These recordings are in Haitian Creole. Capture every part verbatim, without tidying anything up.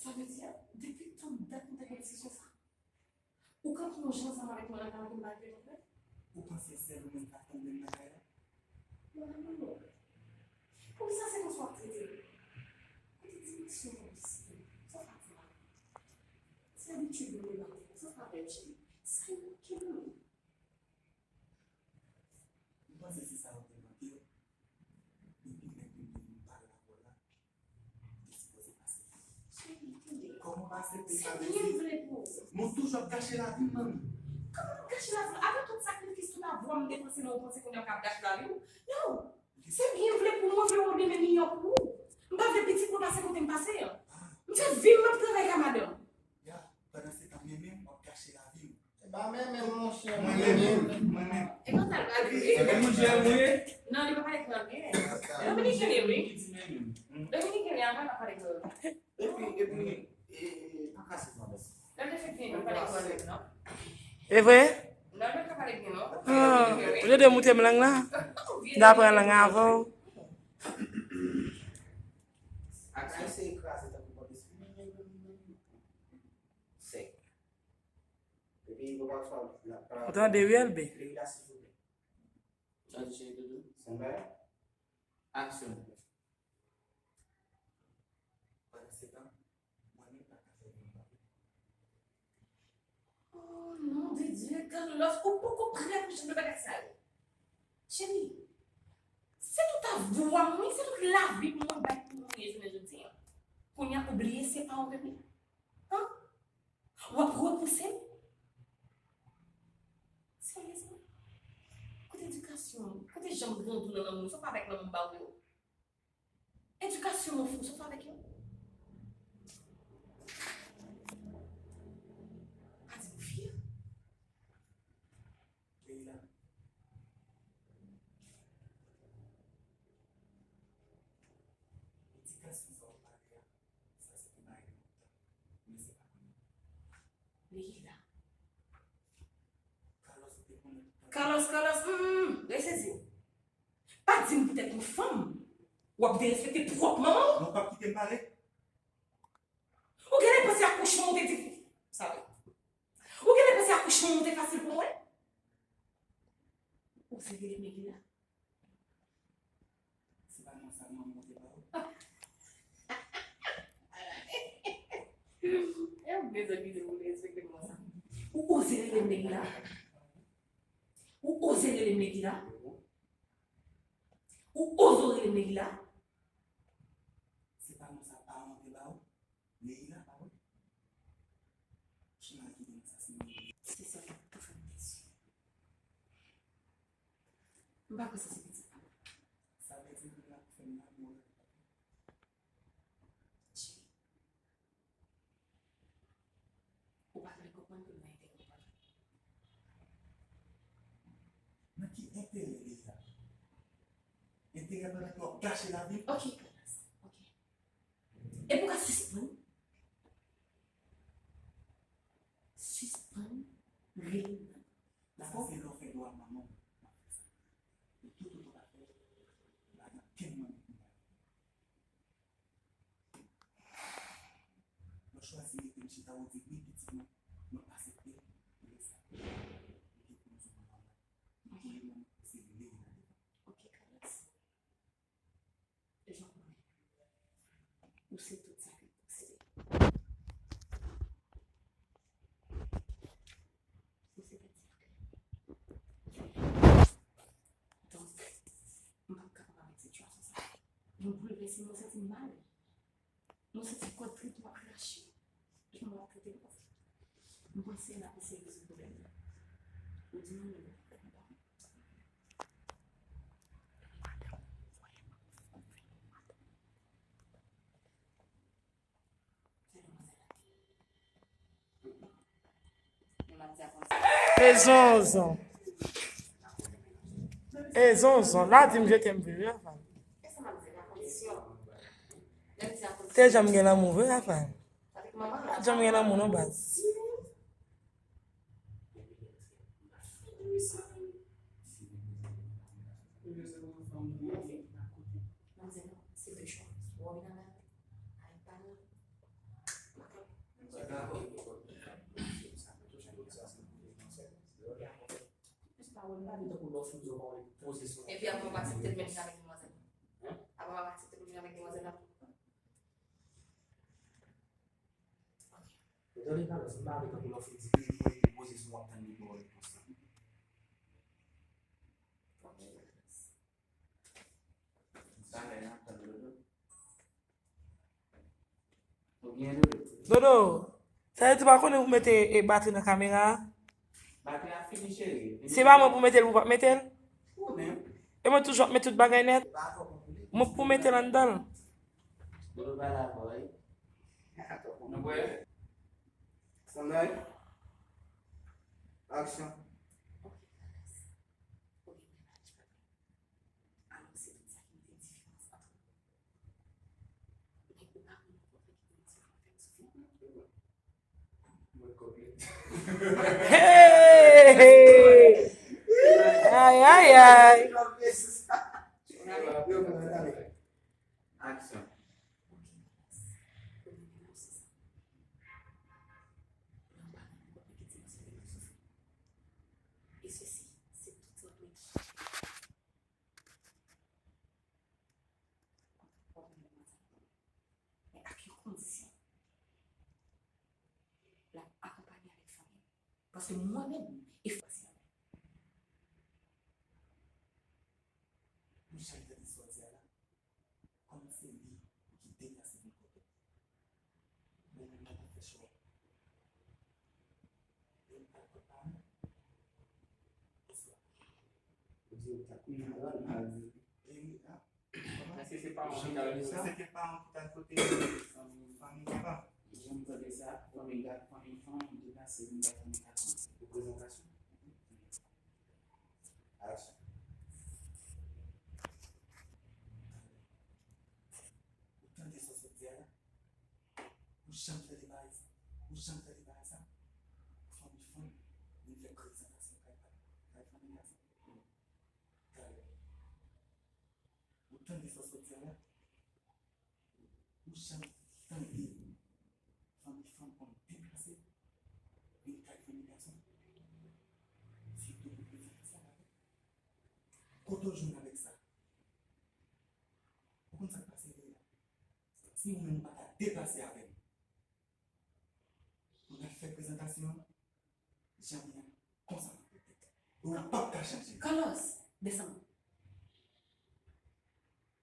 Sa vle di, depi tann dat nou te gen diskisyon sa, ou kanpe yon jan ansanm avèk mwen nan kay la pou m pa rive jwenn mwen? Ou panse sèl ou menm k ap tande m nan kay la? Mwen menm non. Poukisa se konsa w ap trete m? Kote dimansyon konplisite? Sa w pa di la? Se abitid nou debate. Sa w pa fè, cheri? Sa yo manke nou. M panse se sa yo te manke w. Depi lè ke m te vin pale avè w la, ou te sipoze aksepte. Cheri, tande. Kòman pa aksepte sa vle di? Se byen m vle pou ou. Men w toujou ap gache lavi m, manmi. Kòman m ap gache lavi w? Apre tout sakrifis, tout avwa m depanse nan ou, panse kounye a m ka ap gache lavi w? Non. Se byen m vle pou ou, mwen vle yon demen miyò pou ou. M pa vle pitit mwen pase kote m pase an. M fè vi m, m ap travay ka madanm. Ya, pandan se tan, mwen menm, m ap gache lavi m. E pa mwen menm, monchè, mwen menm. Mwen menm, mwen menm. E konsa l pale. Se pou mwen jere mwen. Non, li pa pale kreyòl byen. Dominiken li, wi. Dominiken li, avan l ap pale kreyòl. Epi, epi, e, e, pa kase fwa bèt. Lè l te fèk vini, nou pale kreyòl menm, non? E vre? Non, nou pa pale byen, non. Ah, olye de moute m lang la, m ta pran lang avè w. Ak sa, se kraze tankou pòt espri. Sèk. Epi, bon, pafwa, la, pa... Ou tande, wi, Elbe? Leila, silvouplè. Sa di cheri doudou? Sanbay? Aksyon. Pandan se tan, mwen menm pa ka fè moun pa. Oh, non de Dieu, Carlos, ou poko prè pou jan de bagay sa yo. Cheri, se tout avwa m, wi, se tout lavi m mwen bay pou ou ye jounen jodi a. Kounye a, ou bliye se pa ou menm li? An? W ap repouse m? Seryezman? Kote edikasyon an? Kote jan m grandi w nan lanmou? Sa w fè avèk lanmou m ba w yo? Edikasyon an, fou, sa w fè avèk yo? Pa di m fye. Leila. Edikasyon sa w pale a, sa se te bagay de lontan. Men se pa kounye a. Leila. Carlos te konnen tout tan. Carlos, Carlos, hum, hum, hum, resezi w. Pa di m poutèt yon fanm, w ap derespekte pwòp manman w? Non, w p ap kite m pale? Ou genlè panse akouchman w te difi-, sa vre. Ou genlè panse akouchman w te fasil pou mwen? Ou se rele Megila? Se pa non sa manman w te ba w? E w bezwen ki te pou respekte non sa. Ou oze rele m Megila? Ou oze rele m Megila? Ou oze rele m Megila? Se pa non sa paran w te ba w? Leila, pa vre? Chima ki vin asasinen. Se sa k ap tou fè m desi. M pa kwè sa se pitit pa m. Sa vle di moun la pou fè m lanmou. Cheri. Ou pa vle konprann ke m nan enterè w pa vre. Nan ki enterè, Leila? Enterè pandan ke w ap gache lavi m? Ok, Carlos. Ok. Epi w ka sispann, sispann rele m nan. Dakò? Sa se lè w fè dwa manman w, w ap fè sa. Men toutotan w pa fè, pa gen okenn manmi pou mwen. Lè w chwazi mete m chita, ou di wi pitit mwen, mwen aksepte. Lè sa, ou gen pou di manman w. Pou li menm, se li li nan devan. Ok, Carlos. Jan w konnen, ou se tout sa ke m posede. Ou se pèdi sa ke m gen. Donk, m p ap kapab avèk sitiyasyon sa. Mwen boulvèse, mwen santi m mal. Mwen santi kòd trip mwen ap rache. Jan w ap trete m konsa. M panse n ap eseye rezoud pwoblèm nan. Ou di non, men mwen pa konprann. E zonzon. E zonzon. La di m je t'aime vre, wi, Rafael. Te janm gen lanmou vre, Rafael. Te janm gen lanmou, non, baz. Manzè, non, se de chwa. Mwen pa gen tankou lè w fin di w pa wè poze sou. Epi apre w pa aksepte l menm vin avèk demwazèl la. Apre w pa aksepte l vin avèk demwazèl la. Etan donné, Carlos, m pa gen tankou lè w fin di ke li poze sou w ap tann li ba w repons la. Dodo, sa vle di pa konnen pou mete e batri nan kamera a? Batri a fini, cheri. Se pa mwen pou mete l, pou pa mete l? Ou menm. E mwen toujou ap met tout bagay nèt. Mwen pou mete l anndan l. Dodo pa dakò, wi. Nou prè? Stand by. Action. Alò, se tout sa ki mete diferans ant nou. Ou pa konn kontre ki te di anfè m soufri. Hey! Ay, ay, ay. Aksyon. E sesi, se tout sa w ap mete. Men ak yon kondisyon. L ap akonpanye avèk fanmi m. Paske mwen menm, e fwa sa. Mwen chak gade sòti a la, kòm se li ki deplase vin kote m. Mwen menm mwen pa fè chwa. Mwen pa prepare. Bonsoir. Ou di ou ta kounye a la, l mal di. E wi, a. Èske se paran ki t al kote? Se te paran ki t al kote fanmi papa. Jan m tande sa, fanmi ga-, fanmi fanm deplase vin bay fanmi gason pou prezantasyon. Aksyon. Ou tande sa w sot di a la? Ou janm tande bagay sa? Ou janm tande bagay sa? Fanmi fanm vin fè prezantasyon kay pa-, kay fanmi gason. Talè. Ou tande sa w sot di a la? Ou janm tande fanmi fanm konn deplase vin kay fanmi gason? Sitou pou prezantasyon, kote w jwenn avèk sa? Ou konn sa k pase vre la? Si ou menm ou pa ta deplase avè m, pou n al fè prezantasyon an, jan m ye a, konsa m ap rete. E ou p ap ka chanje. Carlos, desann.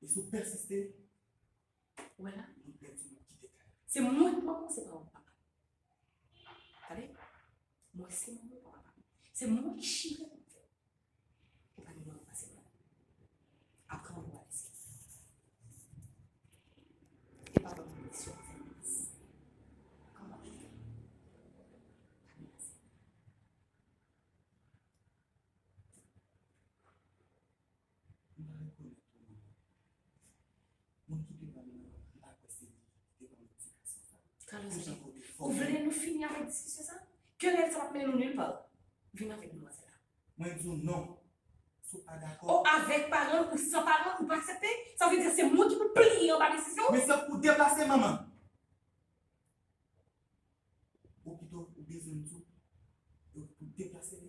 E si w pèsiste, ou wè la? Nou pèdi, nou kite kay la. Se mwen k manman, se pa ou k papa. Tande? Mwen se manman, ou pa papa. Se mwen ki chire pou m fè. Ou pa gen dwa pase mwen. Apre w ap wè se. E pa ban m presyon, fè m plis. Kòman w ap jere? Pa menase. M pa rekonèt ou, manman. Moun ki te ban m nan, m pa kwè se li ki te ban m ti gason sa. Carlos, ou vle nou fini avèk diskisyon sa? Kerèl sa p ap mennen nou nil pa. Vin avèk demwazèl la. Mwen di w non. Si w pa dakò. O, avèk paran l ou san paran l, ou pa aksepte? Sa vle di se mwen ki pou pliye anba desizyon w? Men se pou deplase, manman. Ou pito ou bezwen m di w, yo pou deplase li.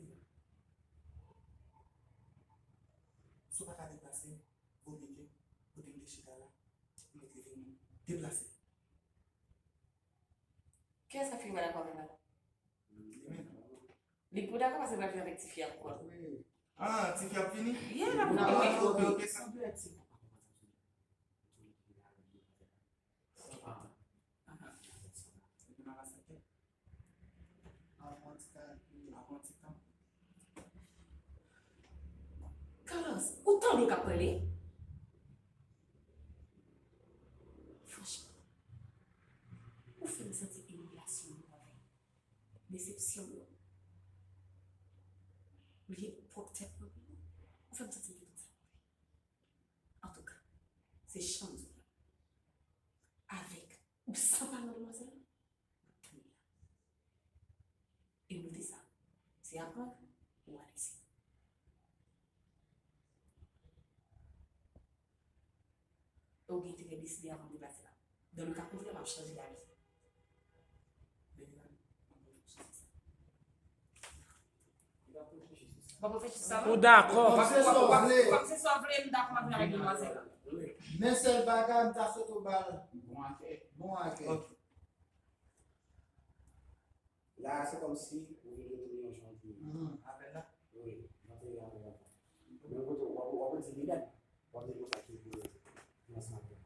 Si w pa ka deplase, vo mye ke kote m te chita la, ou mèt leve m deplase. Kiyès k ap fini pa dakò avè m la? Li pou dakò paske l pral vin avèk tifi a pou kò l. Ah, tifi ap fini? Yeah, l ap vin avèk. Ok, ok, ok, sa. Carlos, ou tande w k ap pale? Franchman, ou fè m santi imilyasyon mwen, desepsyon mwen, bliye pwòp tèt mwen. Ou fè m santi m gen tout sa mwen vle. Antouka, se jan m di w la. Avèk ou san paran demwazèl la, m ap tann li la. E note sa, se aprann ou anekse. E ou gen enterè deside avan m deplase la. Dans le cas contraire, m ap chanje d'avis. Bèl dam, m ap reflechi sou sa. Li p ap reflechi sou sa. W ap reflechi sou sa menm? Ou dakò? Kòm se sa w vle. Kòm se sa w vle, m dakò m ap vin avèk demwazèl la. Men sèl bagay, m ta swete w ba l bon akèy. La, se kòmsi ou vin retounen yon jan w te ye. Apèl la? Wi, jan w te ye avan lontan. Menm kote w ap, w ap di li menm. W ap di konsa ki pou yo ansanm avè w.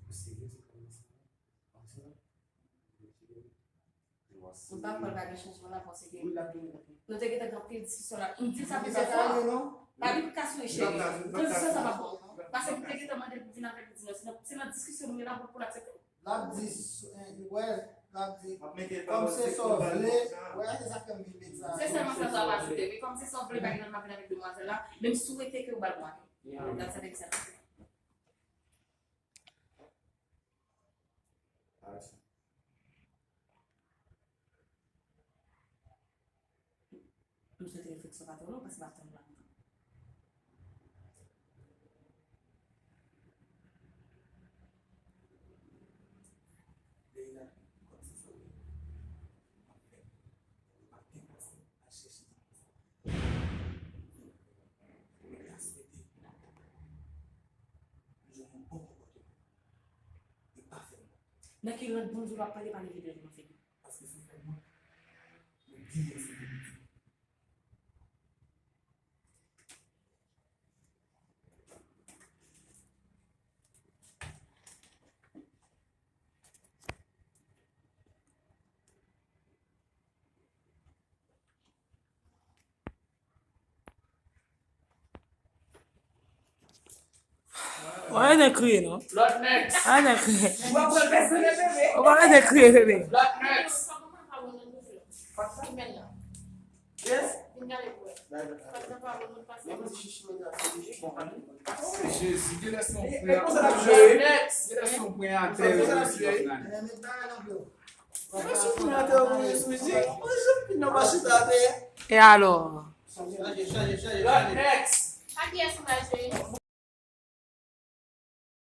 Ou serye, se kòmanse la? Kòmanse la? Ou pa kwè pa gen chanjman la, paske nou te gentan gen anpil diskisyon la. M di l sa plizyè fwa. Lavi pou ka souri, cheri. Tranzisyon sa pa bon. Paske m te gentan mande l pou vin avèk li, di non, se nan, se nan diskisyon nou ye la pou, pou l aksepte. L ap di, s- eh, wè, l ap di, kòm se sa w vle, wè, se sa k fè m vin met sa. Se sèlman sa sa ap ajoute, wi. Kòm se sa w vle, pa gen lòt m ap vin avèk demwazèl la, men m swete ke w ba l bon akèy. That's it, exactly. M swete refleksyon pa twò long, paske m ap tann ou la lontan. Leila, kòm se sa w vle, m ap fè. Ou pa gen pase al chèche. Mwen ta swete nou jwenn yon bon konpòtman. E pa fè m. Nan ki rant Bondye w ap pale, pa leve dèyè m nan figi. Paske si w fè m, ou genyen sekirite. Ou pa rete kriye non. Lòt next. Arete kriye. Ou pa pral pèsonèl, bebe. Ou pa rete kriye, bebe. Lòt next. Yes. Jezi, genlè se yon pwen atè yo jwe. Genlè se yon pwen atè yo jwe. Genlè se yon pwen atè yo jwe sou mizik. Mwen janm fin nan pa chita atè. E alò? Chanje, chanje, chanje, chanje. Next. A kiyès ou pral jwe?